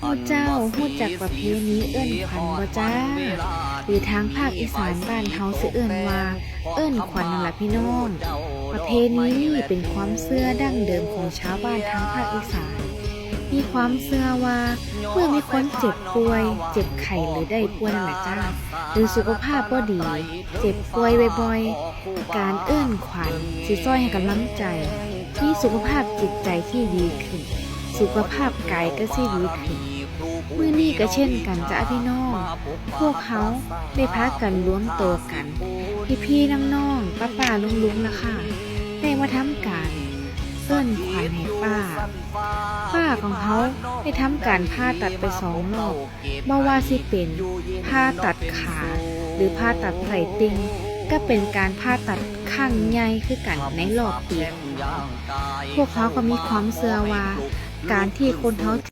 ໝູ່ເຈົ້າຮູ້ຈັກປະເພນີເອີ້ນຂວັນບໍ່ຈ້າ? ຫຼືທາງພາກອີສານບ້ານເຮົາຊິເອີ້ນວ່າເອີ້ນຂວັນນັ້ນລະພີ່ນ້ອງ. ປະເພນີນີ້ເປັນຄວາມເຊື່ອດັ້ງເດີມຂອງຊາວບ້ານທາງພາກອີສານ. ມີຄວາມເຊື່ອວ່າເມື່ອມີຄົນເຈັບປ່ວຍ, ເຈັບໄຂ້ ຫຼືໄດ້ປ່ວຍນັ້ນລະຈ້າ ຫຼືສຸຂະພາບບໍ່ດີ, ເຈັບປ່ວຍບ່ອຍໆ, ການເອີ້ນຂວັນຊິຊ່ອຍໃຫ້ກຳລັງໃຈ, ມີສຸຂະພາບຈິດໃຈທີ່ດີຂຶ້ນ, ສຸຂະພາບກາຍກໍຊິດີຂຶ້ນ. ມື້ນີ້ກໍເຊັ່ນກັນຈ້າພີ່ນ້ອງ, ພວກເຮົາໄດ້ພາກັນລວມໂຕກັນ, ພີ່ໆນ້ອງໆ ປ້າໆລຸງໆລະຄ່າ ໄດ້ມາທຳການເອີ້ນຂວັນໃຫ້ປ້າ. ປ້າຂອງເຮົາໄດ້ທຳການຜ່າຕັດໄປສອງຮອບ, ບໍ່ວ່າຊິເປັນຜ່າຕັດຂາ ຫຼືຜ່າຕັດໄສ້ຕິ່ງ ກໍເປັນການຜ່າຕັດຄັ້ງໃຫຍ່ຄືກັນໃນຮອບປີຂອງເຮົາ. ພວກເຮົາກໍມີຄວາມເຊື່ອວ່າ ການທີ່ຄົນເຮົາ